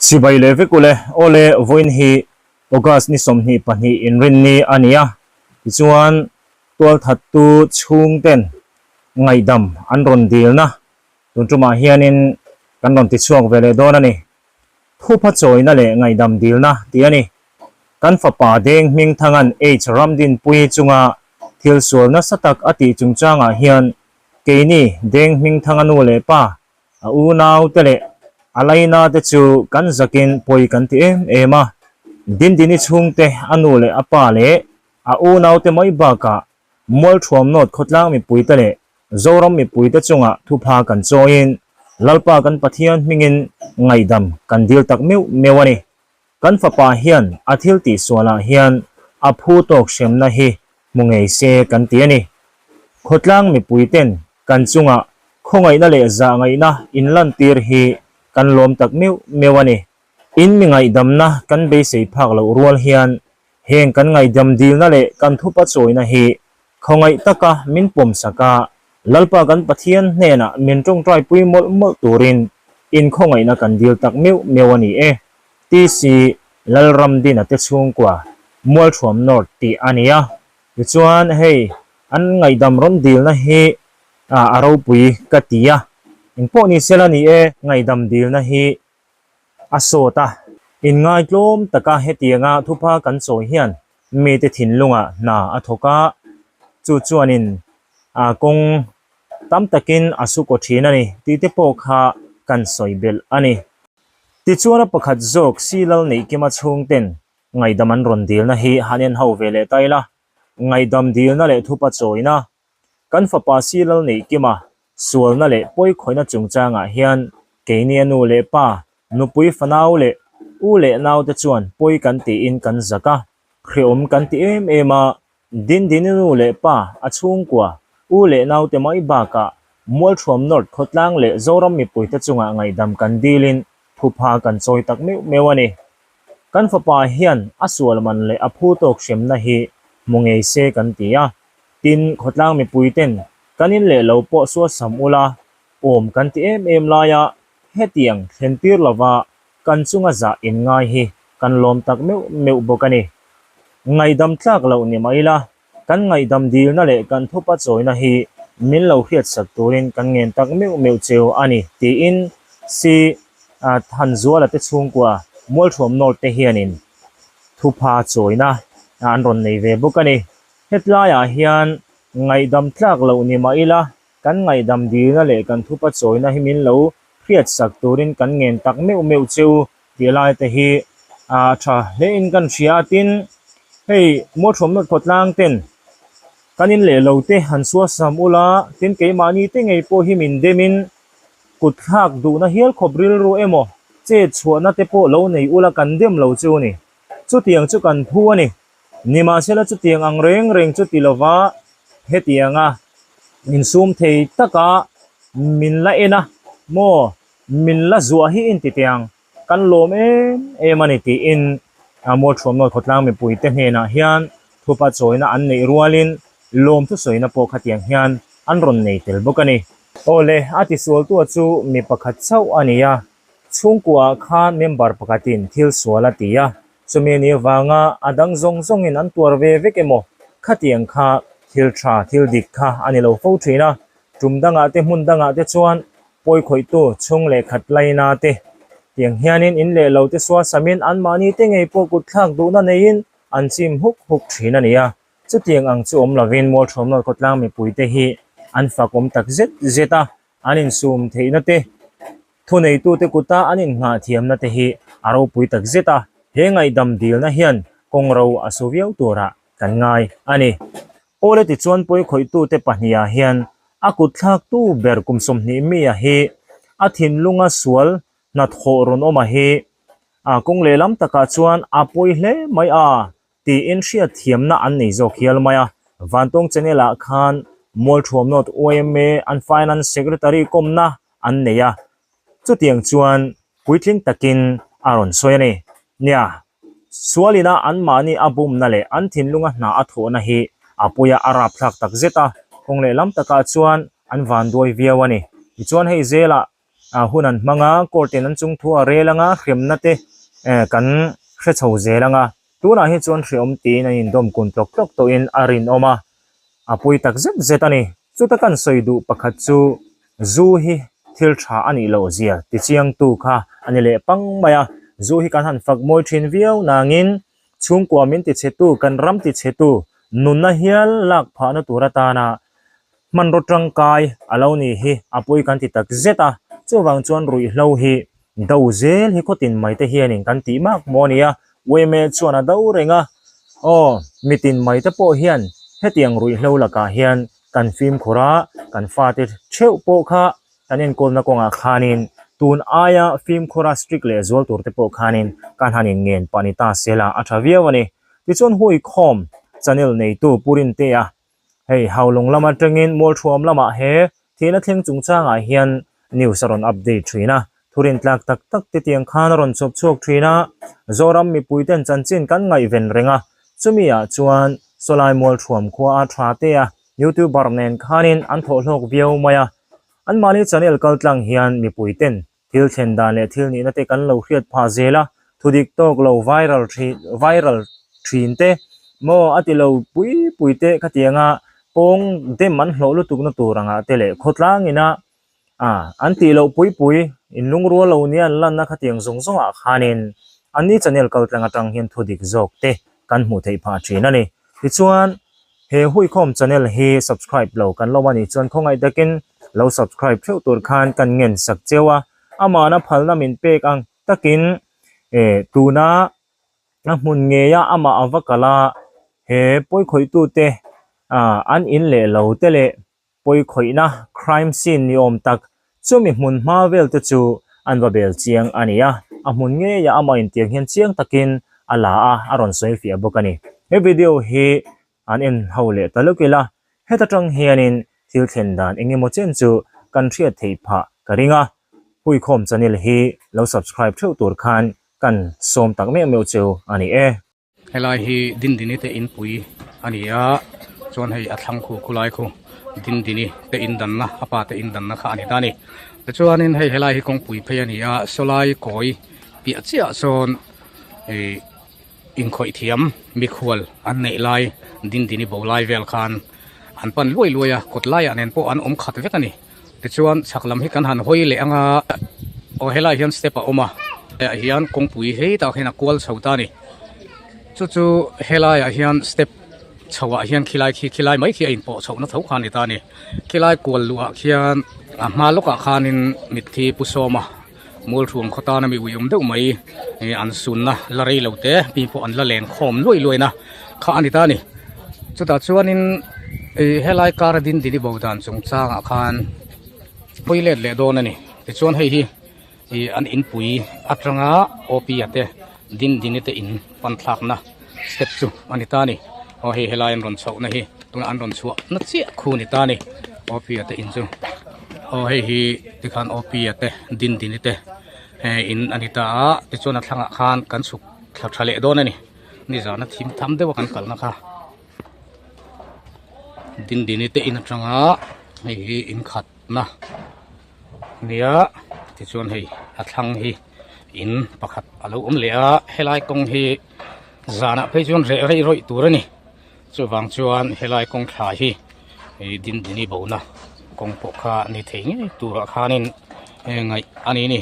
Chibai leh vek ule, awle vawiin hi August ni 22 inrinni a ni a, tichuan tualthattu chhungten ngaihdam an rawn dilna tun tumah hianin kan rawn tichhuak ve leh dawn a ni. Thupha chawina leh ngaihdam dilna tih a ni. Kan fapa Deng Hmingthanga'n H Ramdinpui chunga thil sual nasa tak a tih chungchangah hian keini Deng Hmingthanga nu leh pa A unaute leh a lainate chu kan zakin pawi kan ti em em a, Dindini chhungte a nu leh a pa leh a unaute mai bakah Mualthuamnawt khawtlang mipuite leh Zoram mipuite chungah thupha kan chawiin Lalpa kan Pathian hmingin ngaihdam kan dil tak meuh meuh a ni. Kan fapa hian a thil tihsualah hian a phu tawk hremna hi hmu ngei se kan ti a ni. Khawtlang mipuiten kan chungah khawngaihna leh zahngaihna inlantir hi kan lawm tak meuh meuh a ni. In mi ngaihdamna kan beisei phak loh rual hian heng kan ngaihdam dilna leh kan thupa chawina hi khawngaih taka min pawmsak a, Lalpa kan Pathian hnenah min tawngtaipui mawlh mawlh turin in khawngaihna kan dil tak meuh meuh a ni e. TC Lalramdina te chhungkua Mualthuam North tih a ni a. Tichuan hei an ngaihdam rawn dilna hi a ropui ka ti a, engpawh ni sela ni e ngaihdam dilna hi a sawt a. Inngaitlawm taka hetianga thupha kan chawi hian mite thinlungah hna a thawk a, chu chuanin kawng tam takin a su kaw thin a ni tih te pawh kha kan sawi belh a ni. Tichuan a pakhat zawk Silal Neihkima chhungten ngaihdam an rawn dilna hi han en ho ve leh ta ila, ngaihdam dilna leh thupa chawina, kan fapa Silal Neihkima sualna leh pawikhawihna chungchangah hian keini a nu leh pa, nupui fanau leh u leh naute chuan pawi kan tiin kan zak a, hreawm kan ti em em a, Dindini nu leh pa, a chhungkua, u leh naute mai bakah Mualthuam North khawtlang leh Zoram mipuite chungah ngaihdam kan dilin thupha kan chawi tak meuh meuh a ni. Kan fapa hian a sual man leh a phu tawk hremna hi hmu ngei se kan ti a. Tin, khawtlang mipuiten kan in leh lo pawh suasam ula awm kan ti em em laia hetiang thlen tir lova kan chunga zah inngai hi kan lawm tak meuh meuh bawk a ni. Ngaihdam tlak loh ni mai la, kan ngaihdam dilna leh kan thupa chawina hi min lo hriatsak turin kan ngen tak meuh meuh cheu a ni, tiin Si Thanzuala te chhungkua Mualthuam North te hianin thupha chawina an rawn nei ve bawk a ni. Hetlaiah hian ngaihdam tlak loh ni mah ila, kan ngaihdam dilna leh kan thupa chawina hi min lo hriatsak turin kan ngen tak meuh meuh cheu tih lai te hi a tha hle in kan hria a. Tin, hei Mualthuamnawt khawtlang ten kan in leh lo te han suasam ula, tin keimahni te ngei pawh hi min dem in kut thlak duhna hial khawp rilru emaw chet chhuahna te pawh lo nei ula kan dem lo chu ni. Chutiang chu kan phu a ni. Nimahsela chutiang ang reng reng chu ti lova hetianga insum thei taka min la en a maw min la zuah hi inti teh ang kan lawm em em a ni tiin Mualthuamnawi khawtlang mipuite hnenah hian thupa chawina an neih rualin lawm thusawina pawh khatiang hian an rawn nei tel bawk a ni. Awle, a tisualtua chu mi pakhat chauh a ni a, chhungkuaah khan member pakhatin thil sual a ti a, Chumi ni avanga a dang zawng zawngin an tuar ve vek emaw? Khatiang kha thil tha, thil dik kha a ni lo fo thin a. Tum dangah te hmun dangah te chuan pawikhawihtu chhung leh khat laina te tiang hianin in leh lo te suasamin anmahni te ngei pawh kutthlak duhna neiin an chim huk huk thin a ni a. Chutiang ang chu awm lovin Mualthuamnawi khawtlang mipuite hi an fakawm tak zet zet a. An insum theihna te, thuneitute kuta an innghah thiamna te hi a ropui tak zet a, he ngaihdam dilna hian kawng ro a su viau turah kan ngai a ni. Awle tichuan pawikhawih-tute pahnihah hian a kutthlaktu ber kum 20 mi-a hi a thinlunga sual hnathawh rawn awma hi a kawng lehlam takah chuan a pawi hle mai a. Tiin hriatthiamna an nei zawk hial mai a, Vantawng Channel ah khan Mualthuamnawt yma an Finance Secretary kawmna an nei a, chutiang chuan puitling takin a rawn sawi a ni. Nia, sualina anmahni a bumna leh an thinlunga hna a thawhna hi a puia a rapthlak takzet a, kawng lehlam takah chuan an vanduai viau a ni. Tichuan hei zelah. Hun an hmang a, court in an chung thu a rel anga hremna te kan hre chho zel anga tunah hi chuan hreawm tiin an indawm kun tlawk tlawk tawhin a rinawm a, a pui tak zet zet a ni. Chuta kan sawi duh pakhat chu zu hi thil tha a nih loh zia tichiangtu kha a ni leh pang mai a, zu hi kan han fak mawi thin viau nangin chhungkua min tichhetu, kan ram tichhetu nunna hial lak phahna tur atana hmanraw tangkai a lo ni hi a pawi kan ti tak zet a, chuvang chuan ruihhlo hi do zel hi khawtin mai te hianin kan tih mak maw a ni a, Uaime chuan a do reng a, aw mitin mai te pawh hian hetiang ruihhlo lakah hian kan fimkhur a, kan fate theuh pawh kha kan enkawlna kawngah khanin tun aia fimkhur a strict leh zual tur te pawh khanin kan han inngen pah ni ta sela a tha viau a ni. Tichuan Huikhawm channel neitu Pu Rintea Hei Haulawng lam atangin Mualthuam lamah he thihna thleng chungchangah hian news a rawn update thin a, thurin tlak tak tak te tiang khan a rawn chawp chhuak thin a, Zoram mipui ten chanchin kan ngaihven reng a, chumi ah chuan Sawlai Mualthuam khua a tha te a youtuber nen khanin an thawhhlawk viau mai a, anmahni channel kaltlang hian mipui ten Thil thlen dan leh thil nihna te kan lo hriat phah zel a, thudik tawk lo viral thin viral thin te maw a ti lo pui pui te khatianga pawng dem an hlawh lutuk na tur angah te leh khawtlang ina ah an tih loh pui pui in lungrual lo nia an lanna khatiang zawng zawng ah khanin anni channel kaltlang atang hian thudik zawk te kan hmuh theih phah thin a ni. Tichuan he Huikhawm channel hi subscribe lo kan lawm a nih chuan khawngaih takin lo subscribe theuh tur khan kan ngen sak cheu a, amahna phalna min pek ang takin eh tuna a hmun ngeia amah a va kal a, he pawikhawih-tute ah an in leh lo te leh pawikhawihna crime scene ni awm tak chumi hmun hma vel te chu an va bel chiang a ni a, a hmun ngeia amah intiang hian chiang takin a la a, a rawn sawi fiah bawk a ni. He video hi an en ho leh ta lawk ila, heta tang hianin thil thlen dan eng emaw chen chu kan hriat theih phah ka ring a, Huikhawm channel hi lo subscribe theuh tur khan kan sawm tak meuh meuh chu a ni e. Helai hi Dindini te inpui a ni a, chuan hei a thlang khu khulai khu Dindini te indanna a pa te indanna kha a ni ta a ni. Tichuanin hei helai hi kawngpui phei a ni a, sawlai kawi piah chiah sawn ih Inkhawih thiam mikhual an neih lai Dindini bo lai vel khan an pan luai luai a, kawt laiah nen pawh an awm khat vek a ni. Tichuan chhak lam hi kan han hawi leh ang a, aw helaiah hian step a awm a, helaiah hian kawngpui hei tak hian a kual chho ta a ni. Chu chu helaiah hian step chhoah hian khilai khi khilai mai khi a inpawh chhohna tho kha a ni ta a ni. Khilai kual luhah khian a hma lawkah khanin mitthi pu sawm a. Mualthuam khaw tana mi uiawm deuh mai ih an sunna la rei lo te mi pawh an la len khawm luai luai na kha a ni ta a ni chutah chuanin ih helai kar a din dini bo dan chungchangah khan hawi let leh dawn a ni tichuan hei hi ih an inpui atanga O P a te din dini te in pan thlakna step chu a ni ta a ni aw hei helai an rawn chhohna hi tuna an rawn chhuah na chiah khu a ni ta a ni O P a te in chu aw hei hi tikhan O P a te din dini te hei in a ni ta a tichuan a thlangah khan kan chhuk thla tha leh dawn a ni nizana thim tham deuh a kan kalna kha din dini te in atanga hei hi in khatna. Nia tichuan hei a thlang hi in pakhat a lo awm leh a helai kawng hi zanah phei chuan reh rei rawih tur a ni chuvang chuan helai kawng thla hi ih dindini bona kawng pawh kha ni thei ngei turah khanin ngaih a ni a ni.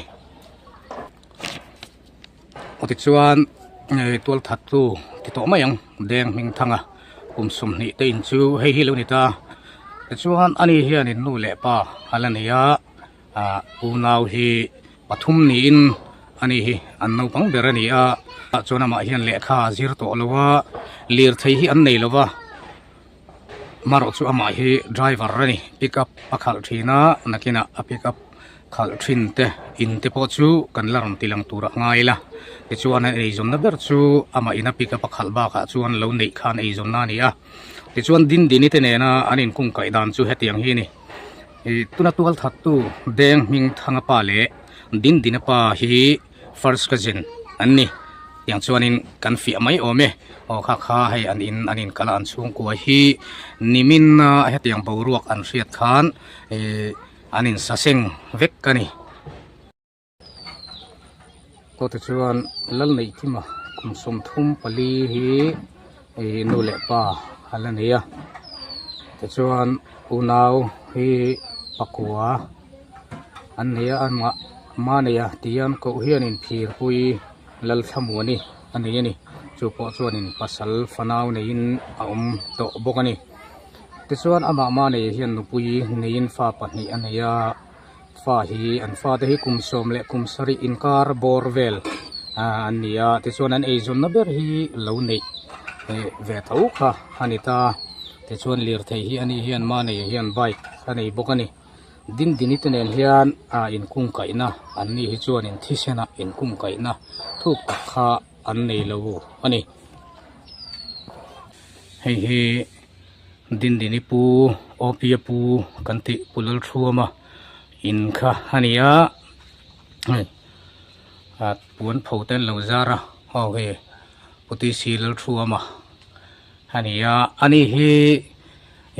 Tichuan tualthattu ti tawh mai ang deng hming thanga kum 20 te in chu hei hi lo ni ta tichuan ani hianin nu leh pa a la nei a ah unau hi pathum niin ani hi an naupang ber a ni a chuan amah hian lehkha a zir tawh lo a lirthei hi an nei lo va. Marawh chu amah hi driver a ni pick up a khalh thin a nakinah a pick up khalh thin te in te pawh chu kan la rawn ti lang tur a ngai ila tichuan a eizawnna ber chu amah ina pick up a khalh bakah chuan lo neih khan eizawnna a ni a tichuan Dindini te nena an inkungkaih dan chu hetiang hi a ni ih tuna tual thattu Deng hming thanga pa leh Dindina pa hi. First cousin an ni tiang chuanin kan fiah mai awm e aw kha kha hei an in an in kal a an chhungkua hi nimin a hetiang boruak an hriat khan ih an in saseng vek a ni. Aw tichuan Lalneihkima kum 34 hi ih nu leh pa a la nei a tichuan unau hi pakua an nei a amah Maneiha tihian koh hianin phirpui Lalthlamuani a nei a ni chu pawh chuanin pasal fanau neiin a awm tawh bawk a ni tichuan amah Maneiha hian nupui neiin fa pahnih a nei a. Fa hi an fate hi kum sawm leh kum sarih inkar bawr vel ah an ni a tichuan an eizawnna ber hi lo neih eh ve tho kha a ni ta tichuan lirthei hi ani hian mahni hian bike a nei bawk a ni dindini te nen hian ah inkungkaihna an ni hi chuanin thisen ah inkungkaihna thuk tak kha an nei lo a ni hei hi. Dindini pu Awpia pu kan tih pu Lalthuama in kha a ni a hei ah puan pho te an lo zar a aw hei pu T C Lalthuama a ni a ani hi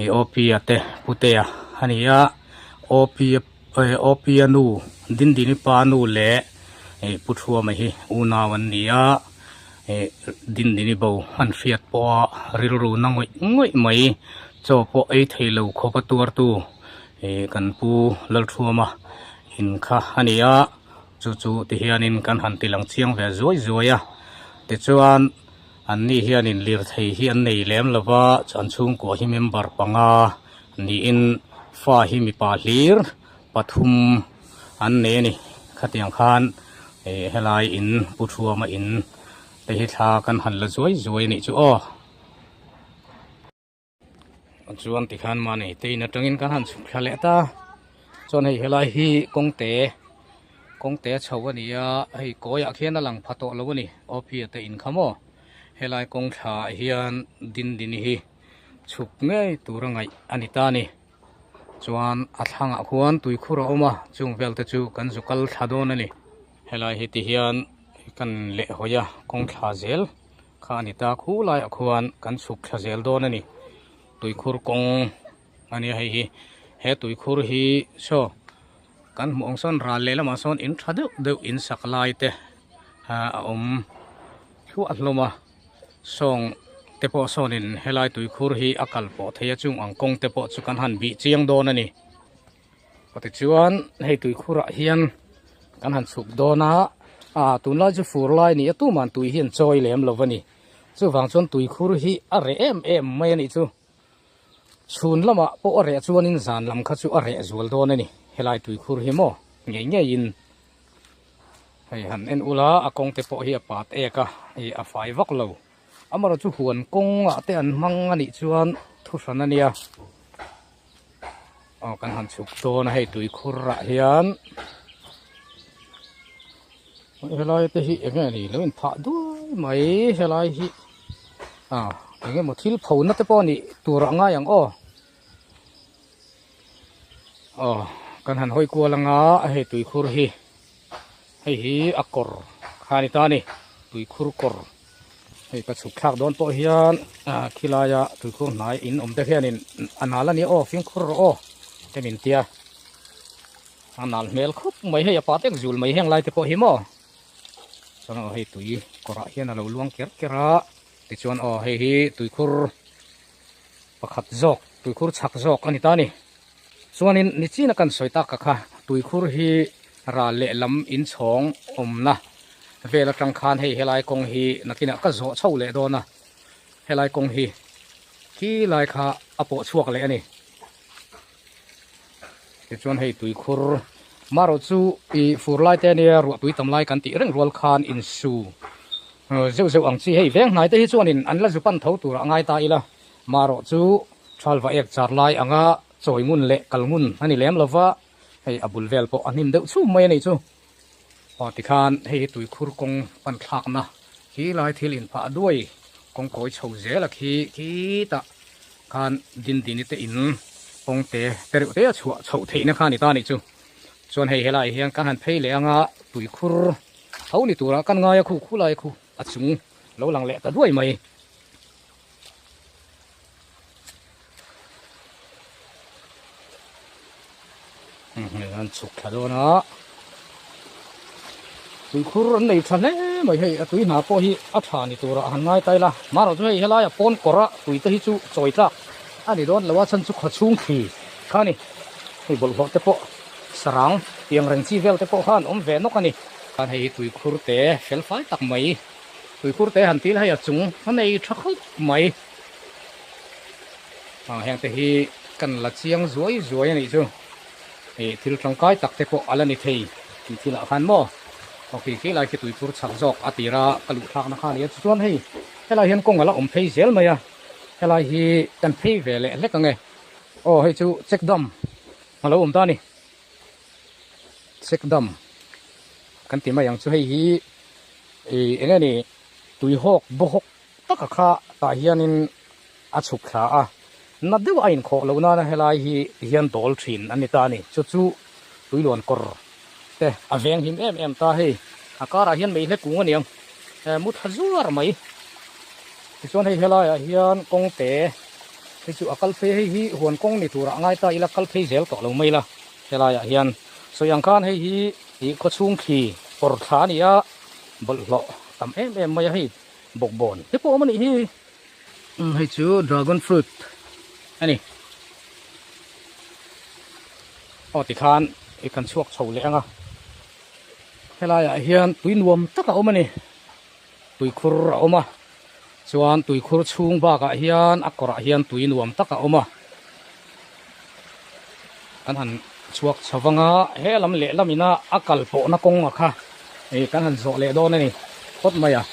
ih Awpia te putea a ni a Awpia eh Awpia nu Dindini pa nu leh ih pu Thuama hi unau an ni a. Eh Dindini bo an hriat pawh a rilru na ngawih ngawih mai chaw pawh ei thei lo khawp a tuartu eh kan pu Lalthuama in kha a ni a chu chu tihianin kan han ti lang chiang ve zuai zuai a tichuan an ni hianin lirthei hi an nei lem lo va an chhungkua hi member panga niin fa hi mipa hlir pathum an nei a ni khatiang khan ih helai in pu thuama in te hi thla kan han la zuai zuai a nih chu aw chuan tikhan mahni te in atangin kan han chhuk thla leh ta chuan hei helai hi kawngte kawngte a chho a ni a hei kawiah khian a lang pha tawh lo a ni awpia te in kha maw helai kawng thla ah hian dindini hi chhuk ngei tur a ngaih a ni ta a ni. Chuan a thlangah khuan tuikhur a awm a chung vel te chu kan zu kal thla dawn a ni. Helai hi ti hian kan leh hawi a kawng thla zel kha a ni ta khu laiah khuan kan chhuk thla zel dawn a ni. Tuikhur kawng a nia hei hi he tuikhur hi saw kan hmuh ang sawn ral leh lamah sawn in tha deuh deuh in sak lai te a awm thluah hlawm a. Sawng te pawh sawnin helai tuikhur hi a kal pawh thei a chung ang kawng te pawh chu kan han bih chiang dawn a ni. Tichuan hei tuikhurah hian kan han chhuk dawn a, ah tunlai chu fur lai a ni a tuman tui hi an chawi lem lo a ni. Chuvang chuan tuikhur hi a reh em em mai a nih chu. Chhun lamah pawh a reh chuanin zan lam kha chu a reh zual dawn a ni. Helai tuikhur hi maw ngei ngeiin. Hei han en ula a kawng te pawh hi a pat ek a ih a fai vak lo amaherawhchu chu huan kawngah te an hmang a nih chuan thu hran a nia aw kan han chhuk dawn a hei tuikhur ah hian helai te hi eng nge ni lo in phah duai mai helai hi ah eng emaw thil pho na te pawh a nih tur ah ngai ang aw. Aw kan han hawi kual anga hei tuikhur hi hei hi a kawr kha a ni ta a ni tuikhur kawr hei ka chhuk thlak dawn pawh hian ah khilaia tuikhur hnai in awm te hianin a nal a nia aw fimkhur rawh aw te min tia a nal hmel khawp mai hei a pa tek zul mai heng lai te pawh hi maw chuan aw hei tui kawrah hian a lo luang ker ker a tichuan aw hei hi tuikhur. Pakhat zawk tuikhur chhak zawk a ni ta a ni. Chuanin nichina kan sawi tak kha tuikhur hi ral leh lam inchhawng awmna vel atang khan hei helai kawng hi nakinah ka zawh chho leh dawn a, helai kawng hi khi lai kha a pawh chhuak leh a ni. Tichuan hei tuikhur marawh chu ih fur lai te ania ruah tui tam lai kan tih reng rual khan insu zeuh zeuh ang chi hei veng hnai te hi chuanin an la zu pan tho tur a ngai ta ila marawh chu thalva ek char lai anga chawi ngun leh kal ngun a ni lem lova hei a bul vel pawh a hnim deuh chhum mai a nih chu aw tikhan hei hi tuikhur kawng pan thlakna khi lai thil inphah duai kawng kawi chho zel a khi khitah khan dindini te in kawng te te reuh te a chhuah chhoh theihna kha a ni ta a nih chu chuan hei helaiah hian kan han phei leh anga tuikhur tho ni turah kan ngai a khu khu lai khu a chung lo lang leh ta duai mai. An chhuk thla dawn a. Tuikhur an nei tha hle mai hei a tui hna pawh hi a tha ni turah han ngai ta ila marawh chu hei helai a pawn kawr a tui te hi chu chawi tlak a ni dawn lo a chhan chu khawchhung thli kha a ni hei bawlhhlawh te pawh sarang tiang reng chi vel te pawh khan awm ve nawk a ni. Khan hei hi tuikhur te fel fai tak mai tuikhur te han til hei a chung a nei tha khawp mai ah heng te hi kan la chiang zuai zuai a nih chu. Ih thil tangkai tak te pawh a la ni thei tih thil ah khan maw aw khi khi lai khi tuikhur chak zawk a tira ka luh thlakna kha a ni a tichuan hei helai hian kawng a la awm phei zel mai a helai hi kan phei ve leh hlek ang e aw hei chu check dam a lo awm ta a ni check dam kan ti mai ang chu hei hi ih eng nge ni tuihawk bawhawk taka kha tah hianin a chhuk thla a, na deuh a inkhawh loh nana helai hi hian dawl thin a ni ta a ni. Chu chu tuiluan kawr te a veng hlim em em ta hei, a karah hian meihle kung a niang, mu tha zuar mai. Tichuan hei helaiah hian kawng te hei chu a kal phei hei hi huan kawng ni turah ngai ta ila kal phei zel tawh lo mai la helaiah hian sawi ang khan hei hi ih khawchhung thli kawr thla a ni a, bawlhhlawh tam em em mai a hei bawkbawn te pawh a awm a nih hi. Hei chu dragon fruit a ni aw tikhan i kan chhuak chho leh ang a helaiah hian tui nuam tak a awm a ni tuikhur a awm a chuan tuikhur chhung bakah hian a kawrah hian tui nuam tak a awm a kan han chhuak chho vang a he lam leh lamina a kal pawhna kawng a kha ih kan han zawh leh dawn a ni phawt mai a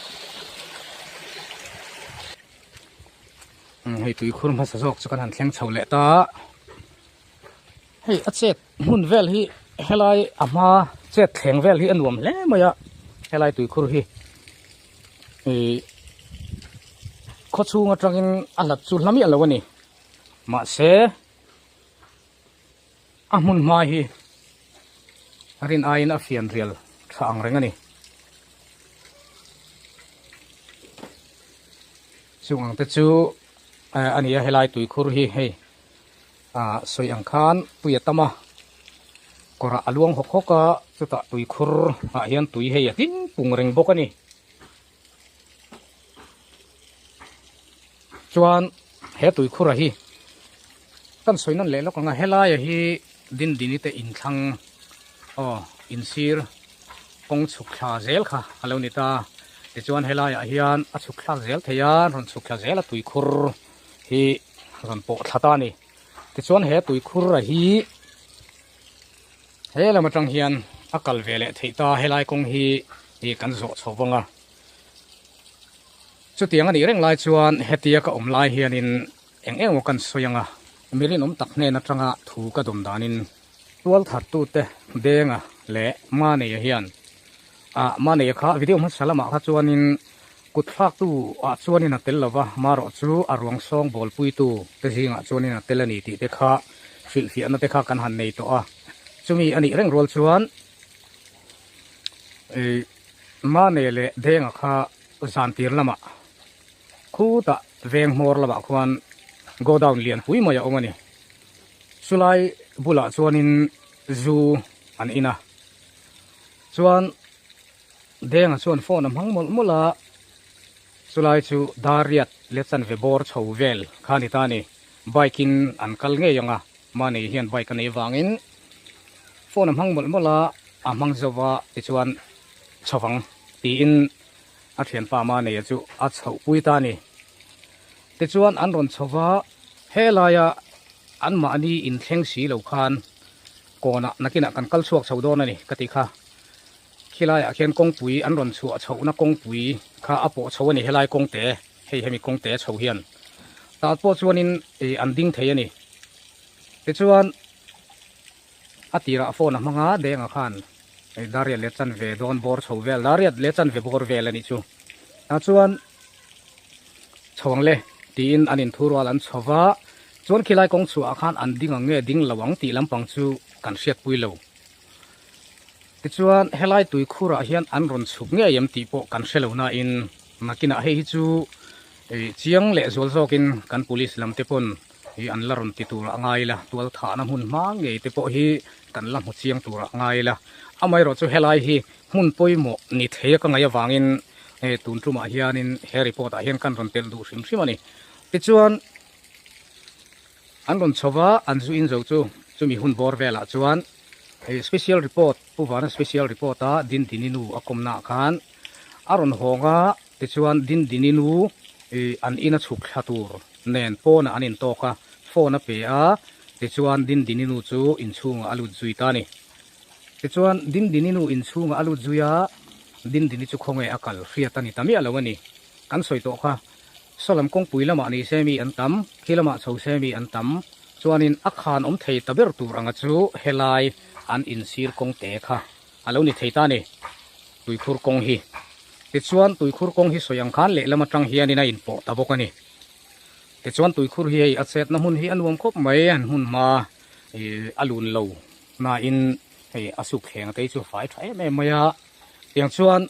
hei tuikhur hmasa zawk chu kan han thleng chho leh ta hei a chet hmun vel hi helai a hma chet thleng vel hi a nuam hle mai a helai tuikhur hi ih khawchhung atangin a hlat chu hla miah lo a ni. Mahse, a hmun hma hi rin aiin a fian rial tha ang reng a ni. Chung ang te chu a ni a, helai tuikhur hi hei ah sawi ang khan tui a tam a, kawrah a luang hawk hawk a, chutah tuikhur ah hian tui hei a tling pung reng bawk a ni. Chuan he tuikhura hi kan sawi nawn leh lawk ang a helaia hi Dindini te inthlang aw insir kawng chhuk thla zel kha a lo ni ta tichuan helaiah hian a chhuk thlak zel thei a rawn chhuk thla zel a tuikhur hi rawn pawh thla ta a ni tichuan he tuikhura hi He lam atang hian a kal ve leh theih ta helai kawng hi ih kan zawh chho vang a. Chutiang a nih reng lai chuan hetia ka awm lai hianin eng eng maw kan sawi ang a, mi rinawm tak hnen atanga thu ka dawm danin tualthattute Denga leh Maneia hian ah Maneia kha video hmasa lamah kha chuanin kut thlaktu ah chuanin a tel lova marawh chu a ruang sawng bawlpuitu te zingah chuanin a tel a ni tih te kha hrilhfiahna te kha kan han nei tawh a chumi a nih reng rual chuan ih Mane leh Denga kha zan tir lamah khutah veng hmawr lamah khuan godown lian pui mai a awm a ni chulai bulah chuanin zu an in a chuan Denga chuan phone a hmang mawlh mawlh a, chulai chu Dariat leh chanve bawr chho vel kha a ni ta a ni. Bike in an kal ngei ang a, mahni hian bike a nei vangin phone a hmang mawlh mawlh a, a hmang zo va tichuan chho vang tiin a thianpa mahnia chu a chhohpui ta a ni. Tichuan an rawn chho va, helaia anmahni inthleng si lo khan kawnah nakinah kan kal chhuak chho dawn a ni ka ti kha. Khilaiah khian kawngpui an rawn chhuah chhohna kawngpui kha a pawh chho a ni helai kawngte hei hemi kawngte chho hian tah pawh chuanin ih an ding thei a ni tichuan a tirah phone a hmang a Denga khan ih Dariat leh chanve dawn bawr chho vel Dariat leh chanve bawr vel a nih chu tah chuan chho ang le tiin an inthu rual an chho va chuan khilai kawng chhuah ah khan an ding ang nge ding lo ang tih lampang chu kan hriatpui lo. Tichuan helai tuikhurah hian an rawn chhuk ngei em tih pawh kan hre lo nain nakinah hei hi chu ih chiang leh zual zawkin kan police lam te pawn ih an la rawn ti tur a ngai la tual thahna hmun hma ngei te pawh hi kan la hmu chiang tur a ngai la. Amaherawh chu helai hi hmun pawimawh ni thei a ka ngaih avangin hei tun tumah hianin he report ah hian kan rawn telh duh hrim hrim a ni. Tichuan an rawn chho va, an zu in zo chu chumi hun bawr velah chuan hei special report Pu Vana special report a Dindini nu a kawmna ah khan a rawn hawng a, tichuan Dindini nu ih an ina chhuk thla tur nen pawnah an intawk a, phone a pe a, tichuan Dindini nu chu inchhungah a lut zui ta a ni. Tichuan Dindini nu inchhungah a lut zui a, Dindini chu khawnge a kal hriat a ni ta miah lo a ni. Kan sawi tawh kha, Saw lam kawngpui lamah ni se mi an tam, khi lamah chho se mi an tam, chuanin a khan awm thei ta ber tur anga chu helai an insir kawngte kha a lo ni thei ta a ni, tuikhur kawng hi. Tichuan tuikhur kawng hi sawi ang khan lehlam atang hianin a inpawh ta bawk a ni. Tichuan tuikhur hi hei a chetna hmun hi a nuam khawp mai, an hmun hma ih a lun lo nain hei a suk thleng te hi chu a fai tha em em mai a, tiang chuan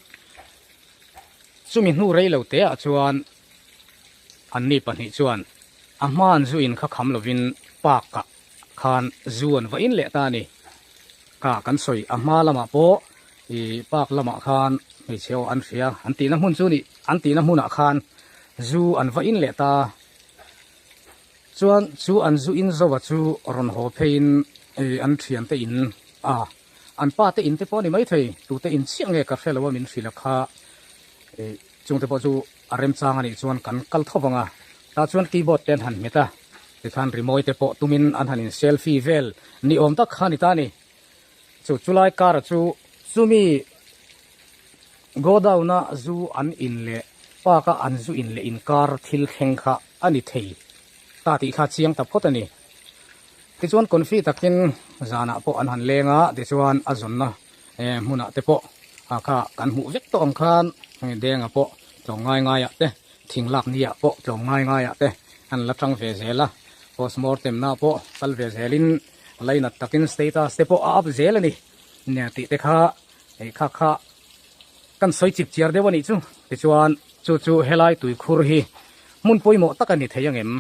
chumi hnu rei lo te ah chuan anni pahnih chuan a hman zu in kha kham lovin park ah khan zu an va in leh ta a ni. Ka kan sawi a hma lamah pawh ih park lamah khan hmeichhe aw an hria an tihna hmun chu nih an tihna hmunah khan zu an va in leh ta. Chuan chu an zu in zova chu rawn haw pheiin ih an thiante in a an pa te in te pawh a ni maithei tute in chiah nge ka hre lo a min hrilh a kha ih chungte pawh chu a remchang a nih chuan kan kal tho vang a tah chuan keyboard te an han hmet a tikhan rimawi te pawh tumin an han in selfie vel ni awm tak kha a ni ta a ni chu chulai car chu chumi godown a zu an in leh park a an zu in leh inkar thil thleng kha a ni thei ta tih kha chiang ta phawt a ni tichuan confi takin zanah pawh an han leng a tichuan a zawnna eh hmunah te pawh a kha kan hmuh vek tawh ang khan hei denga pawh tlawm ngai ngaiah te thing lak ni ah pawh tlawm ngai ngaiah te an la tang ve zel a postmortem na pawh kal ve zelin lainat takin status te pawh a up zel a ni nia tih te kha hei kha kha kan sawi chip chiar deuh a nih chu tichuan chu chu helai tuikhur hi hmun pawimawh tak a ni thei angem.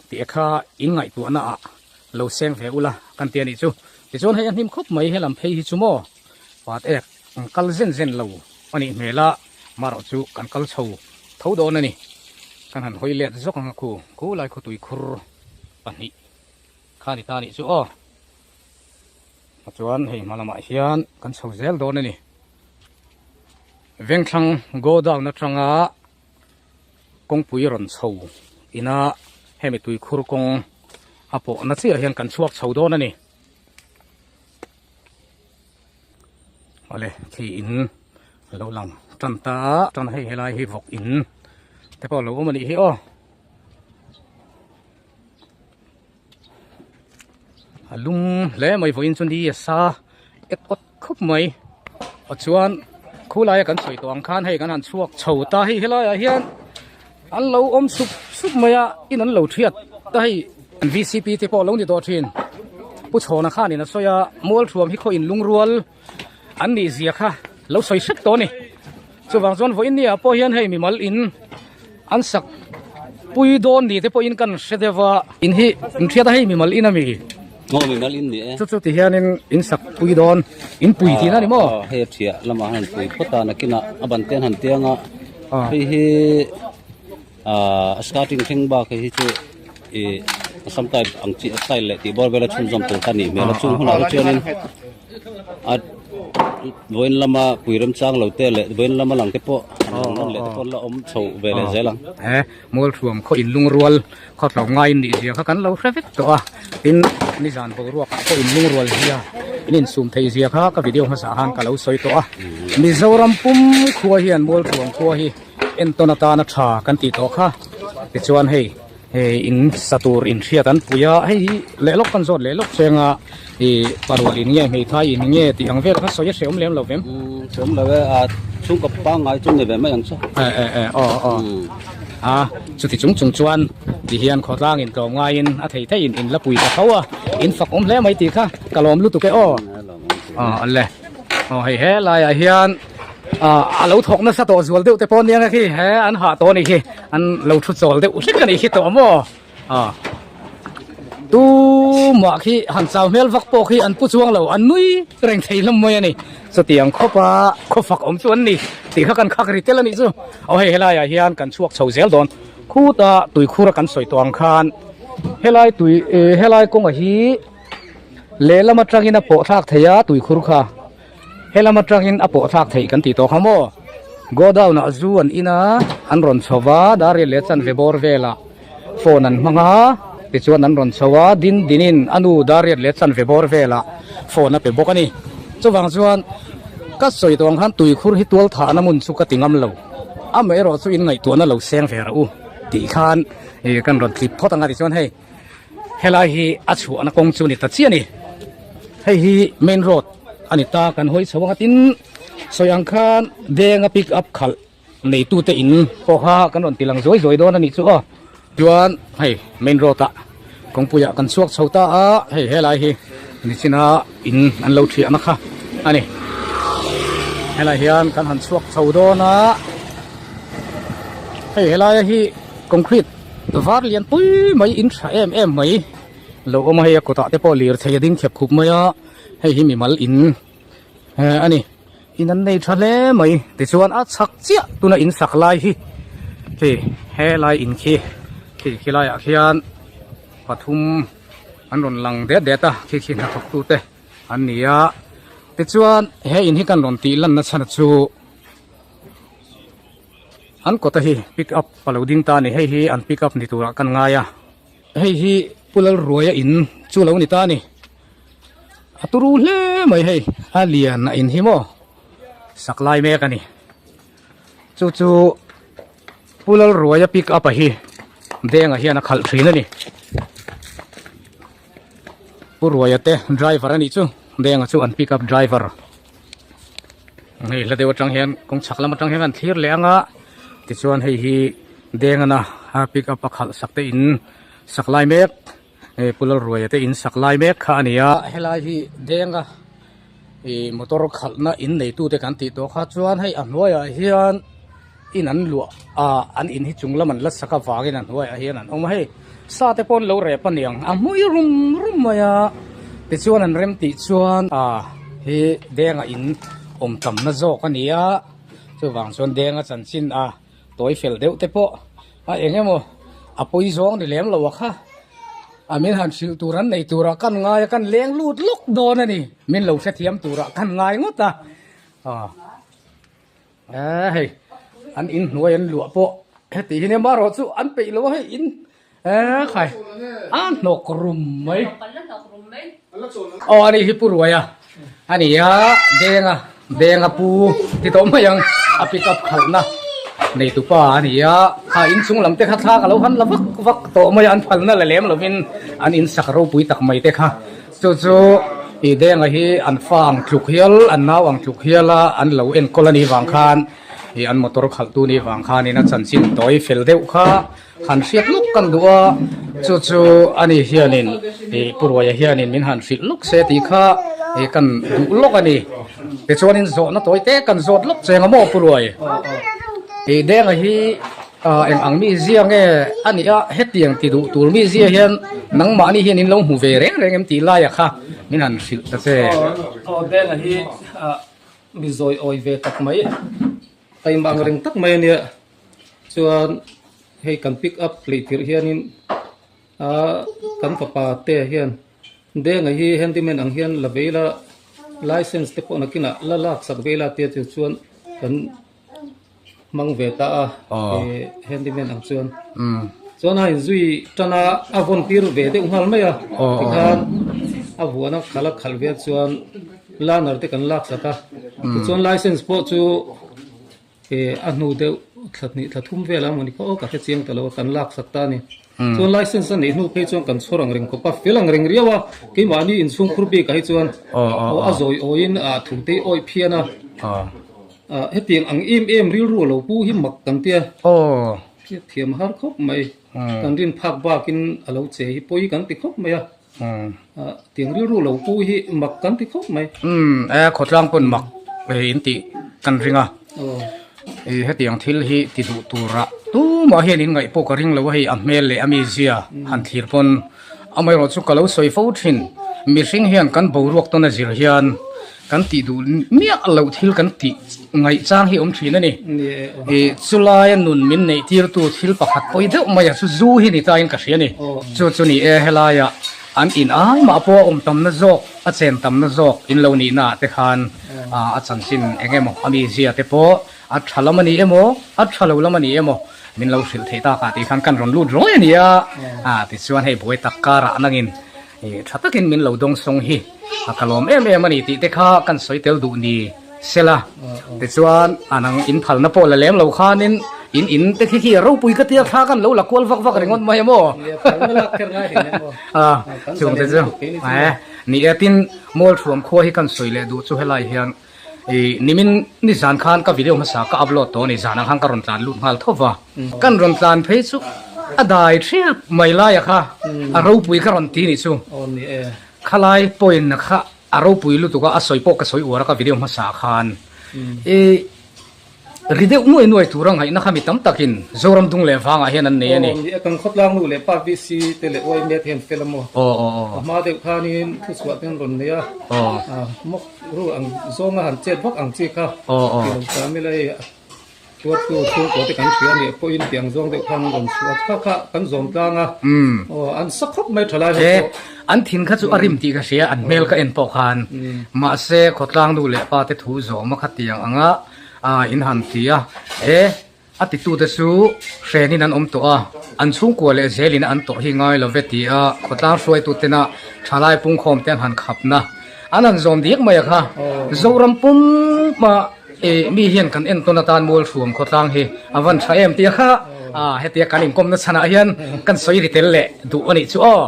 Tih kha in ngaihtuahna ah lo seng ve ula kan ti a nih chu. Tichuan hei a hnim khawp mai helam phei hi chu maw pat ek an kal zen zen lo a nih hmel a, marawh chu kan kal chho tho dawn a ni. Kan han hawi let zawk ang a khu, khu lai khaw tuikhur pahnih kha ni ta a nih chu aw. Chuan hei hma lamah hian kan chho zel dawn a ni. Vengthlang godown atanga kawngpui rawn chho ina hemi tuikhur kawng a pawhna chiah hian kan chhuak chho dawn a ni awle khi in lo lang tan ta a tan hei helai hi vawk in te pawh lo awm a nih hi aw a lum hle mai vawiin chu ni a sa ek awt khawp mai aw chuan khulaia kan sawi tawh ang khan hei kan han chhuak chho ta hei helaiah hian an lo awm sup sup mai a in an lo thiat ta hei an vcp te pawh lo ni tawh thin pu chhawna khanin a sawi a mualthuam hi khaw in lungrual an nih zia kha lo sawi hrep tawh a ni chuvang chuan vawiin ni ah pawh hian hei mimal in an sak pui dawn ni te pawhin kan hre deuh a in hi in hriat a hei mimal in ami aw mimal in ni e chu chu ti hianin in sak pui dawn in pui tihna a ni maw hei a thiah lamah han pui phawt a nakinah a ban te an han tiang a hei hi ahh a starting thleng bak hei hi chu ih assam type ang chi style leh tih bawr vela chhunzawm tur kha a nih hmel a chung hunah te chuanin a vawiin lama pui remchang lo te leh vawiin lama lang te pawh an rawn lan leh te pawh an la awm chho ve leh zel ang. He Mualthuam khaw inlungrual khaw tlawm ngaiin nih zia kha kan lo hre vek tawh a, tin nizan boruak ah pawh inlungrual zia in insum thei zia kha ka video hmasa ah khan ka lo sawi tawh a, Mizoram pum khua hian Mualthuam khua hi entawn atana tha kan tih tawh kha tichuan hei Hei in sa tur in hriat an pui a, hei hi leh lawk kan zawt leh lawk cheng a, ih parual in nge hmeithai in nge tih ang vel kha sawi a hreawm lem lo vem. Umm hreawm lo e, a chhungkaw pangngai chu ni ve mai ang chu. E e e aw aw a chuti chung chung chuan ti hian khawtlang in tlawm ngaiin a thei thei in in la pui ta tho a, in fak awm hle mai tih kha ka lawm lutuk e aw. Aw le aw hei helaiah hian. Ah a lo thawk nasa tawh zual deuh te pawh aniang a khi he an hah tawh a nih khi an lo thu chawl deuh hlek a nih khi tawh maw ah. Tumah khi han chau hmel vak pawh khi an pu chuang lo, an nui reng thei hlawm mai a ni. Chutiang khawpa khaw fak awm chu an ni tih kha kan khak ri tel a nih chu. Aw hei helaiah hian kan chhuak chho zel dawn. Khuta tuikhura kan sawi tawh ang khan helai tui helai kawnga hi lehlam atangin a pawh thlak thei a tuikhur kha. Helam atangin a pawh thlak theih kan tih tawh kha maw? Godown ah zu an in a, an rawn chho va, Dariel leh chanve bawr velah phone an hmang a, tichuan an rawn chho a, din dinin a nu Dariel leh chanve bawr velah phone a pe bawk a ni. Chuvang chuan ka sawi tawh ang khan tuikhur hi tual thahna hmun chu ka ti ngam lo, amaherawh chu in ngaihtuahna lo seng ve rawh u tih khan kan rawn tlip phawt ang a tichuan hei. Helai hi a chhuahna kawng chu a ni ta chiah a ni. Hei hi main road a ni ta kan hawi chho ang a tin sawi ang khan Denga pick up khalh neitute in pawh kha kan rawn ti lang zuai zuai dawn a nih chu aw. Chuan hei main road ah kawngpuiah kan chhuak chho ta a hei helai hi nichina in an lo thiahna kha a ni. Helai hian kan han chhuak chho dawn a hei helaia hi concrete. Var lian pui mai in tha em em mai lo awm a hei a kawtah te pawh lirthei a ding khep khup mai a hei hi mimal in eh a ni in an nei tha hle mai tichuan a chhak chiah tuna in sak lai hi khi helai in khi khi khilaiah khian pathum an rawn lang det det a khi khi hnathawk tute an ni a tichuan he in hi kan rawn tih lanna chhan chu. An kawta hi pick up a lo ding ta a ni hei hi an pick up ni turah kan ngai a hei hi Pu Lalruaia in chu lo ni ta a ni a turu hle mai hei a lian a in hi maw sak lai mek a ni chu chu Pu Lalruaia pick up a hi Denga hian a khalh thin a ni Pu Ruaia te driver a nih chu Denga chu an pick up driver. Hei hla deuh atang hian kawng chhak lam atang hian kan thlir leh ang a tichuan hei hi Dengana a pick up a khalh sak te in sak lai mek hei Pu Lalruaia te in sak lai mek kha a ni a. Helai hi Denga ih motor khalhna in neitute kan tih tawh kha chuan hei a hnuaiah hian in an luah ah an in hi chung lam an la sak avangin a hnuaiah hian an awm a hei sa te pawh an lo rep a niang a hmui rum rum mai a tichuan an rem tih chuan ah hi denga in awm tamna zawk a ni a chuvang chuan denga chanchin a tawi fel deuh te pawh a eng emaw a pawi zawng ni lem lo a kha a min han hrilh tur an nei turah kan ngai a kan leng lut lawk dawn a ni min lo hrethiam turah kan ngai ngawt a ah. Eee hei an in hnuai an luah pawh heti hi nia marawh chu an peih lo a hei in eee khai a hnawk rum mai aw ani hi pu ruai a ani a deng a deng a pu ti tawh mai ang a pick up khalhna neitupa ani a kha inchung lam te kha thla ka lo han la vak vak tawh mai a an phalna la lem lovin an in sak ropui tak mai te kha. Chu chu i Denga hi an fa ang tluk hial, an nau ang tluk hial a an lo enkawl a nih vang khan i an motor khalhtu nih vang khanin a chanchin tawi fel deuh kha han hriat lawk kan duh a, chu chu ani hianin i Pu Ruaia hianin min han hrilh lawk se tih kha i kan duh lawk a ni. Tichuanin zawhna tawi te kan zawt lawk cheng a maw Pu Ruai? I Denga hi Ah eng ang mi zia nge a nih a hetiang ti duh tur mi zia hian nangmahni hian in lo hmu ve reng reng em tih laia kha min han hrilh ta che. Aw Denga hi ah mi zawi awi ve tak mai taima ang reng tak mai a nia chuan hei kan pick up leh tirh hianin ah kan fapa te hian Denga hi handyman ang hian la vei la license te pawh nakinah la lak sak vei la tia chu chuan kan hmang ve ta a handyman ang chuan chuan a inzui tan a a vawn tir ve deuh nghal mai a tikhan a vuan a khalh a khalh vel chuan learner te kan lak sak a tichuan license pawh chu a hnu deuh thla hnih thla thum vel a mawni kha aw ka hre chiang ta lo a kan lak sak ta a ni chuan license a neih hnu phei chuan kan chhawr ang reng khawp a fel ang reng riau a keimahni inchhung khur bikah hi chuan a zawi awiin a thu te hi awih phian a. Ah hetiang ang em em rilru a lo pu hi mak kan tia. Aw. Hriat thiam har khawp mai. Kan rin phak bakin a lo che hi pawi kan ti khawp mai a. Ah tiang rilru a lo pu hi mak kan ti khawp mai. Umm e khawtlang pawn mak in tih kan ring a. Aw. I hetiang thil hi ti duh turah tumah hian in ngaih pawh ka ring lo a hei a hmel leh a mizia han thlir pawn. Amaherawh chu ka lo sawi fo thin, mihring hian kan boruak tawn a zir hian kan tih duh miah loh thil kan tih ngaih chang hi awm thin a ni. Ih chulaia nun min neih tirtu thil pakhat pawi deuh mai a chu zu hi ni tain ka hria a ni. Chu chu ni e, helaia an in ai mah pawh a awm tamna zawk, a chen tamna zawk in lo nihna ah te khan a chanchin eng emaw a mizia te pawh A tha lam a ni emaw, a tha lo lam a ni emaw, min lo hrilh theih tak ah tih khan kan rawn lut rawi a ni a, a tichuan hei buai tak karah nangin ih tha takin min lo dawng sawng hi a ka lawm em em a ni tih te kha kan sawi tel duh ni sela, tichuan a nang in phalna pawh la lem lo khanin in in te khi khi a ropui ka tia thla kan lo la kual vak vak ringawt mai emaw a chung te chu ni e tin Mualthuam khua hi kan sawi leh duh chu helai hian Ih nimin nizan khan ka video hmasa ka upload tawh a ni zanah khan ka rawn tlan lut nghal tho va kan rawn tlan phei chu a dai thiap mai laia kha a ropui ka rawn ti nih chu khalai point kha a ropui lutuk a a sawi pawh ka sawi uar a ka video hmasa khan ih Ri deuh nuai nuai tura ngaihna kha mi tam takin Zoram dung leh vangah hian an nei a ni. Aw, ni e, kan khawtlang nu leh pa VC te leh YMA te hian fel a maw? Aw, aw, aw. A hma deuh khanin thuchhuah te an rawn nei a. Aw. A, mawk ru ang zawnga han chet vak ang chi kha. Aw, aw. Ti lo ta mila hei a tuartu chhungkaw te kan hria nih pawhin tiang zawng deuh khan an rawn chhuah a, kha kha kan zawm tlang a. Umm. Aw, an sa khawp mai thalai ho E, pawh. an thin kha chu a rim tih ka hria, an hmel ka en pawh khan. Mahse, khawtlang nu leh pa te thu zawm a kha tiang anga a in han ti a, e a titute chu hrenin an awm tawh a, an chhungkua leh zelin an tawrh hi ngai lo ve ti a, khawtlang hruaitutena thalai pungkhawm te an han khapna an han zawm diak mai a kha. Zoram pumpa e mi hian kan entawn atan Mualhruam khawtlang hi a van tha em tia kha a hetia kan inkawmna chhanah hian kan sawi ri tel leh duh a nih chu aw,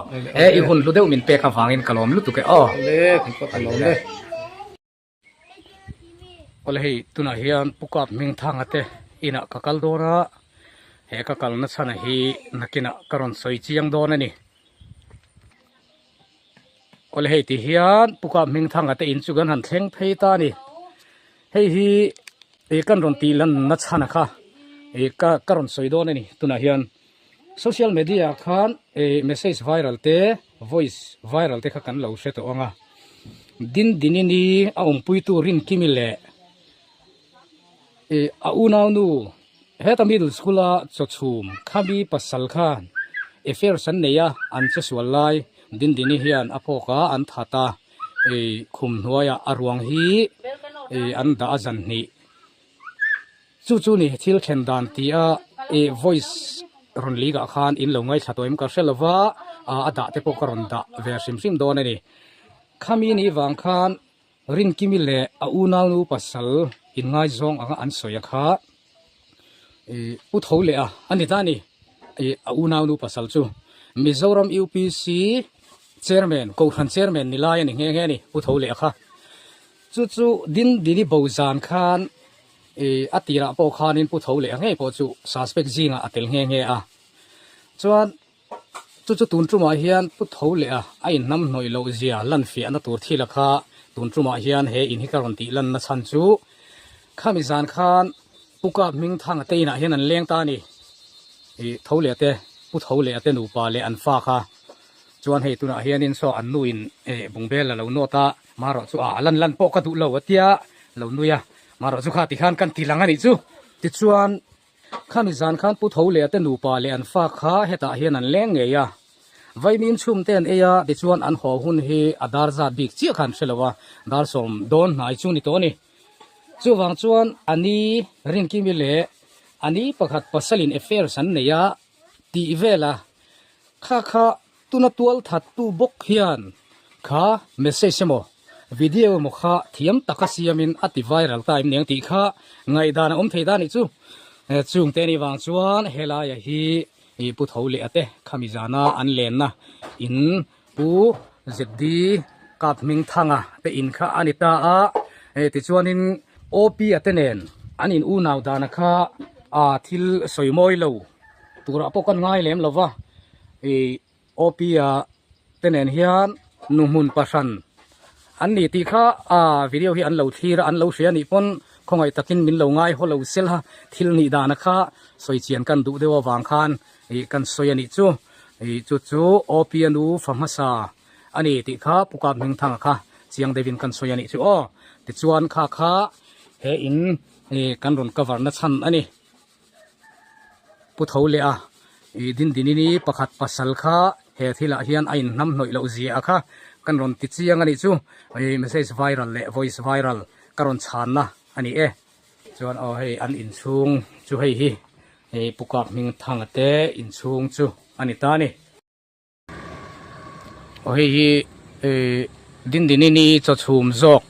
e i hun hlu deuh min pek avangin ka lawm lutuk e aw. Awle hei tunah hian Pu Kap Hmingthanga te inah ka kal dawn a, he ka kalna chhana hi nakinah ka rawn sawi chiang dawn a ni. Awle hei ti hian Pu Kap Hmingthanga te in chu kan han thleng phei ta a ni. Hei hi ih kan rawn tih lanna chhana kha ih ka ka rawn sawi dawn a ni tunah hian. Social media ah khan ih message viral te voice viral te kha kan lo hre tawh ang a. Dindinini a awmpuitu Rinkimi leh ih a unaunu heta middle school a chawchhum khami pasal khan affairs an nei a an che sual lai Dindini hian a phawk a an that a ih khum hnuaiah a ruang hi ih an dah a zan hnih. Chu chu ni thil then dan ti a ih voice rawn leak ah khan in lo ngaithla tawh em ka hre lo va a dah te pawh ka rawn dah ve hrim hrim dawn a ni. Khami ni vang khan Rinkimi leh a unaunu pasal inngaizawng anga an sawi a kha ih pu tho leh a a ni ta a ni ih a unaunu pasal chu Mizoram UPC chairman Kohhran chairman ni lai a ni nghe nghe a ni pu tho leh a kha. Chu chu Dindini bo zan khan ih a tirah pawh khanin pu tho leh a ngei pawh chu suspect zingah a tel nghe nghe a. Chuan chu chu tun tumah hian pu tho leh a a inhnam hnawih loh zia lan fiahna tur thil a kha tun tumah hian he in hi ka rawn tih lanna chhan chu khami zan khan Pu Kap Hmingthanga te inah hian an leng ta a ni. Ih tho leh te pu tho leh a te nupa leh an fa kha chuan hei tunah hianin saw an nuin ih bungbel a lo nawt a. Marawh chu a lan lan pawh ka duh lo a tia lo nui a, marawh chu kha tikhan kan ti lang a nih chu. Tichuan, khami zan khan Pu Tho leh a te nupa leh an fa kha hetah hian an leng ngei a, Vaimin chhum te an ei a, tichuan an haw hun hi a dar zat bik chiah kha an hre lo a, dar sawm dawn hnai chu ni tawh a ni. Chuvang chuan a ni Rinkimi leh a ni pakhat pasalin affairs an nei a tih vel a, kha kha Tuna tual thattu bawk hian kha message emaw video emaw kha thiam taka siamin a ti viral ta em niang tih kha ngaihdan a awm thei ta nih chu. Chungte ni vang chuan helaia hi ih Pu Tho leh a te khami zana an lenna in Pu ZD Kap Hmingthanga te in kha a ni ta a. Tichuanin OP a te nen an in unau dana kha thil sawi mawi lo turah pawh kan ngai lem lova. Ih OP a te nen hian nu hmun pahran an ni tih kha a video hi an lo thlir a an lo hria anih pawn khawngaih takin min lo ngai haw lo sel a thil nih dana kha sawi chian kan duh deuh avang khan ih kan sawi anih chu. Ih chu chu Awpia nu fa hmasa a ni tih kha Pu Kap Hmingthanga kha chiang deuhin kan sawi a nih chu aw. Tichuan kha kha he in ih kan rawn cover na chhan a ni. Pu tho leh a ih Dindinini pakhat pasal kha he thilah hian a inhnam hnawih loh zia kha kan rawn ti chiang a nih chu. Ih message viral leh voice viral ka rawn chhanna a ni e. Chuan aw hei an inchhung chu hei hi hei Pu Kap Hmingthanga te inchhung chu a ni ta a ni. Aw hei hi eh Dindinini chawchhum zawk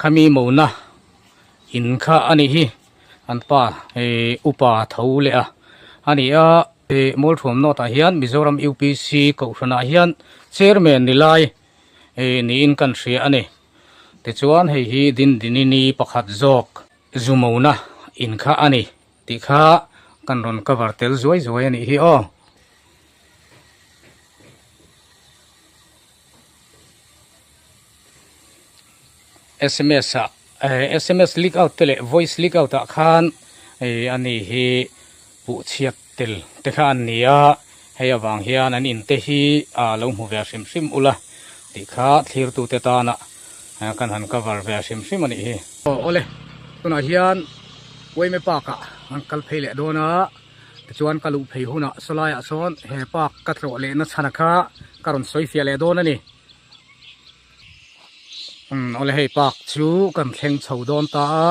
khami mona in kha a nih hi an pa eh upa tho leh a a ni a eh Mualthuam North ah hian Mizoram UPC kohhran ah hian chairman ni lai eh niin kan hria a ni. Tichuan hei hi Dindinini pakhat zawk Zumona in kha a ni tih kha kan rawn cover tel zuai zuai a nih hi aw. Sms ah sms leak out te leh voice leak out ah khan a ni hi puhchhiat tel te kha an ni a, hei avang hian an in te hi a lo hmu ve hrim hrim ula tih kha thlirtute tana kan han cover ve hrim hrim a nih hi. Aw awle, tunah hian Uaime Park ah an kal phei leh dawn a, tichuan ka luh phei hunah sawlaiah sawn he park ka tlawh lehna chhana kha ka rawn sawi fiah leh dawn a ni. Umm awle hei park chu kan thleng chho dawn ta a,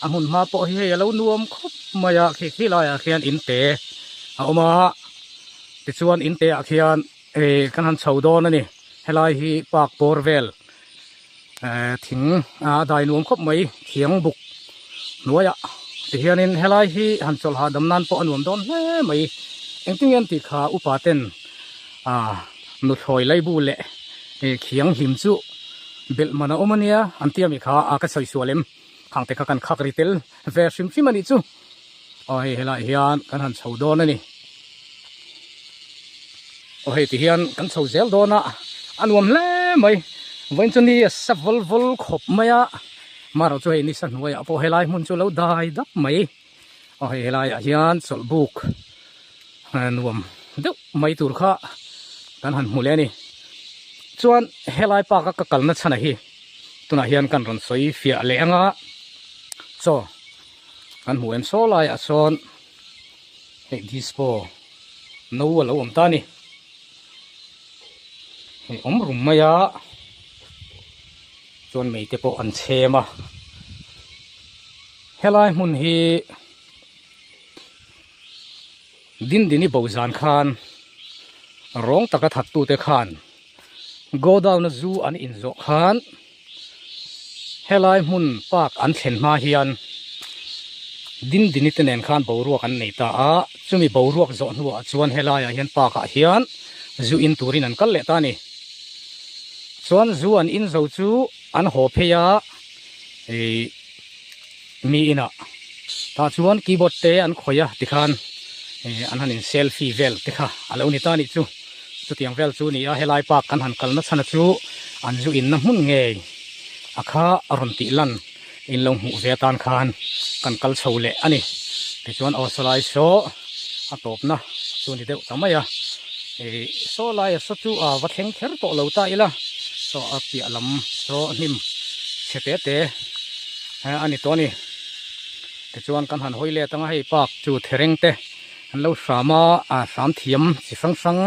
a hmun hma pawh hi hei a lo nuam khawp mai a khi khi laiah khian in te a awm a tichuan in te ah khian eh kan han chho dawn a ni helai hi park bawr vel eh thing a dai nuam khawp mai thiang buk hnuaiah tihianin helai hi han chawlh hahdam nan pawh a nuam dawn hle mai engtin nge an tih kha upa ten ah nuthlawi laibu leh ih khiang hlim chu belh man a awm a nia an tia mi kha a ka sawi sual em khang te kha kan khak ri tel ve hrim hrim a nih chu aw hei helaiah hian kan han chho dawn a ni aw hei ti hian kan chho zel dawn a a nuam hle mai vawiin chu ni a sa vawl vawl khawp mai a marawh chu hei nisa hnuaiah pawh helai hmun chu a lo dai dap mai. Aw hei helaiah hian chawlhbuk nuam deuh mai tur kha kan han hmu leh a ni. Chuan helai park a ka kalna chhan a hi tunah hian kan rawn sawi fiah leh anga chaw kan hmuh em saw laiah sawn hei disco no a lo awm ta a ni. Hei awm rum mai a chuan mei te pawh an chhem a. Helai hmun hi Dindini bo zan khan rawng taka thattute khan godown a zu an inzawh khan helai hmun park an thlen hma hian Dindini te nen khan boruak an nei ta a, chumi boruak zawh hnuah chuan helaiah hian park ah hian zu in turin an kal leh ta a ni. Chuan zu an in zo chu an haw phei a. Ih mi inah tah chuan keyboard te an khawih a tikhan ih an han in selfie vel te kha a lo ni ta anih chu chutiang vel chu a ni a helai park kan han kalna chhan a chu an zu inna hmun ngei a kha a rawn tih lan in lo hmuh ve atan khan kan kal chho leh a ni tichuan aw sawlai saw a tawpna chu a ni deuh ta mai a ih saw laia saw chu a va thleng kher tawh lo ta ila saw a piah lam saw hnim chhe te te a ni tawh a ni tichuan kan han hawi let anga hei park chu thereng te an lo hram a a hram thiam chi hrang hrang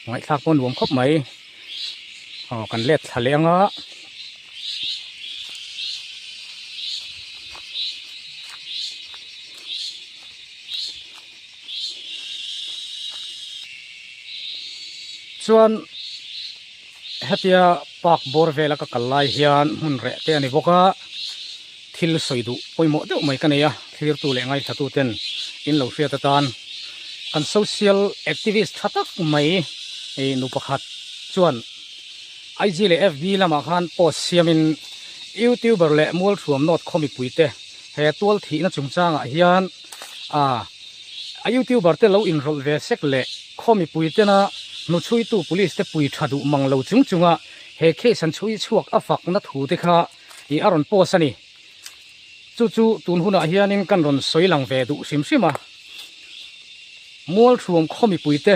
ngaihthlak pawh a nuam khawp mai aw kan let thla leh anga. Chuan hetia park bawr vela ka kal lai hian hmun reh te a ni bawk a, thil sawi duh pawimawh deuh mai ka nei a, thlirtu leh ngaithla ten in lo hriat atan kan social activist tha tak mai ih nu pakhat chuan IG leh FB lamah khan post siamin youtuber leh Mualthuam North khaw mipuite he tual thihna chungchangah hian a a youtuber te lo inrawlh ve sek leh khaw mipui tena hnuchhuitu police te pui tha duh mang lo chung chunga he case an chhui chhuak a fakna thu te kha ih a rawn post a ni. Chu chu tun hunah hianin kan rawn sawi lang ve duh hrim hrim a. Mualthuam khaw mipui te.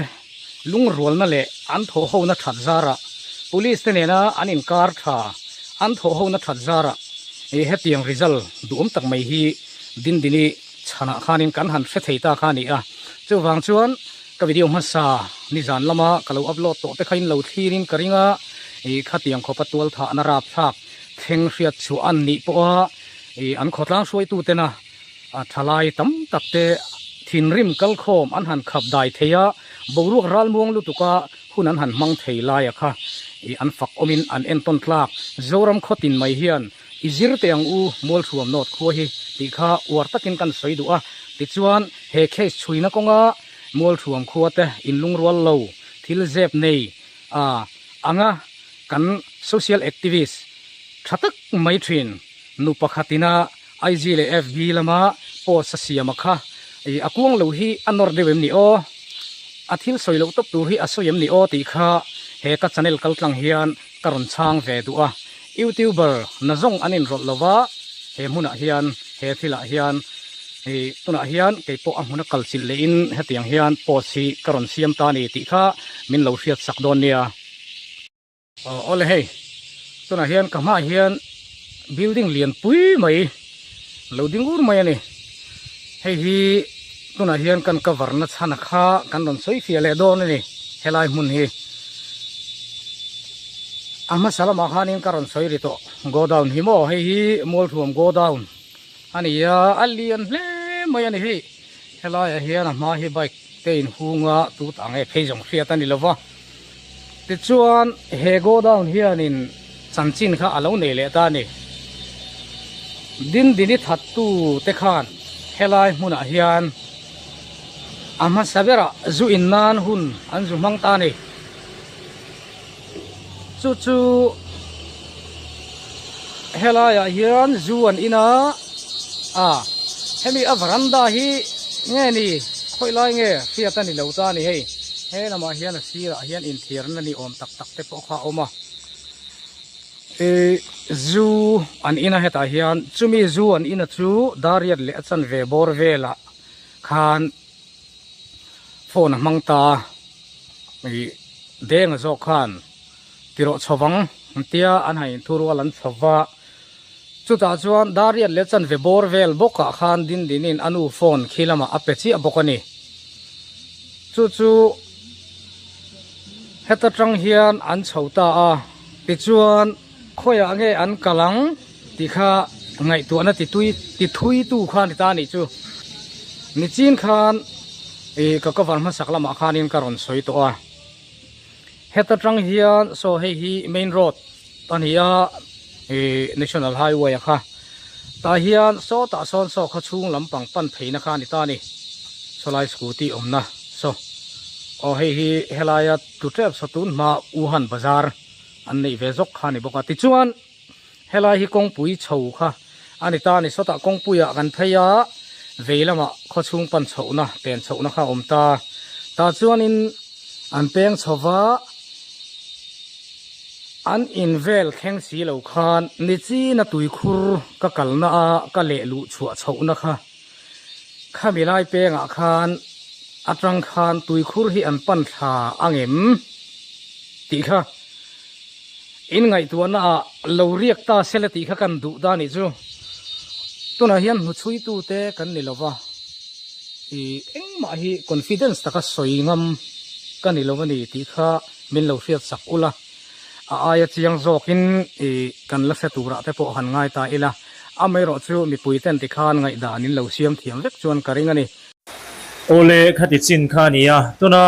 Lungrualna leh an thawhhona that zarah Police te nena an inkar tha an thawhhona that zarah hetiang result duhawm tak mai hi Dindini chhanah khanin kan han hre thei ta kha a ni a. Chuvang chuan ka video hmasa nizan lama ka lo upload tawh te kha in lo thlirin ka ring a, khatiang khawpa tualthahna rapthlak thleng hriat chhuah an nih pawha an khawtlang hruaitutena A thalai tam tak te thinrim kalkhawm an han khap dai thei a, boruak ralmuang lutuka hun an han hmang thei laia kha ih an fak awmin an entawn tlak. Zoram khawtin mai hian i zir teh ang u Mualthuam North khua hi tih kha uar takin kan sawi duh a, tichuan he case chhuina kawnga Mualthuam khua te inlungrual lo thil zep nei a anga kan social activist tha tak mai thin nu pakhatina IG leh FB lama post a siam a kha ih a kuang lo hi a nawr deuh em ni aw? A thil sawi loh tawp tur hi a sawi em ni aw tih kha he ka channel kal tlang hian ka rawn chhang ve duh a. Youtuber na zawng an inrawlh lo va, he hmunah hian he thilah hian ih tunah hian kei pawh a hmuna kal chilh lehin hetiang hian post hi ka rawn siam ta a ni tih kha min lo hriat sak dawn nia. Aw awle hei tunah hian ka hmaah hian building lian pui mai lo ding ur mai a ni hei hi tunah hian kan cover na chhan a kha kan rawn sawi fiah leh dawn a ni helai hmun hi a hmasa lamah khanin ka rawn sawi ri tawh godown hi maw hei hi mualthuam godown a ni a a lian hle mai a ni hei helaiah hian a hma hi bike te inhung a tut ang e phei zawng hriat a ni lova. Tichuan he godown hianin chanchin kha a lo nei leh ta a ni. Dindini thattu te khan helai hmunah hian a hmasa berah zu in nan hun an zu hmang ta a ni. Chu chu helaiah hian zu an in a, a hemi a varanda hi nge ni khawi lai nge hriat a ni lo ta a ni hei he lamah hian a sirah hian inthiarna ni awm tak tak te pawh kha a awm a ih zu an in a hetah hian chumi zu an in a chu dariat leh a chanve bawr velah khan phone a hmang ta a ih denga zawk khan tirawh chho vang an tia an han inthurual an chho va chutah chuan dariat leh chanve bawr vel bawkah khan dindinin a nu phone khi lamah a pe chiah bawk a ni chu chu heta tang hian an chho ta a tichuan khawiah nge an kal ang tih kha ngaihtuahna ti tui ti thui tu kha a ni ta a nih chu nichin khan ih ka cover hmasak lamah khanin ka rawn sawi tawh a. Heta tang hian saw hei hi main road a ni a ih national highway a kha tah hian sawtah sawn saw khaw chhung lampang pan pheina kha a ni ta a ni sawlai scooty awmna saw aw hei hi helaia tlu tep saw tun hma Wuhan bazar an neih ve zawk kha a ni bawk a tichuan. Helai hi kawngpui chho kha a ni ta a ni. Sawtah kawngpuiah kan phei a, vei lamah khawchhung pan chhohna, pen chhohna kha a awm ta. Tah chuanin an peng chho va, an in vel thleng si lo khan nichina tuikhur ka kalna a ka leh luh chhuah chhohna kha khami lai pengah khan atang khan tuikhur hi an pan thla angem tih kha. In ngaihtuahna ah lo riak ta sela tih kha kan duh ta nih chu. Tunah hian hnuchhuitu te kan ni lova, ih engmah hi confidence taka sawi ngam ka ni lo a ni tih kha min lo hriat sak ula, a aia chiang zawkin ih kan la hre turah te pawh han ngai ta ila, amaherawh chu mipui ten tikhan ngaihdan in lo siam thiam vek chuan ka ring a ni. Awle khati chin kha a ni a, tuna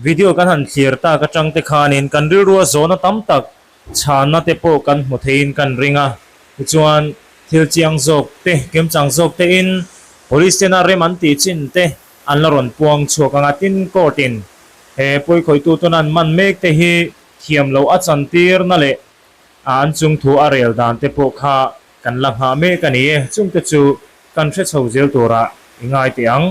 Video kan han thlir tak atang te khanin kan rilrua zawhna tam tak chhanna te pawh kan hmu theiin kan ring a, tichuan thil chiang zawk te, kimchang zawk tein Police tena rem an tih chin te an la rawn puang chhuak ang a, tin court in he pawikhawihtu tuna an man mek te hi thiam loh a chantirna leh an chungthu a rel dan te pawh kha kan la nghah mek a ni e, chungte chu kan hre chho zel turah i ngai teh ang.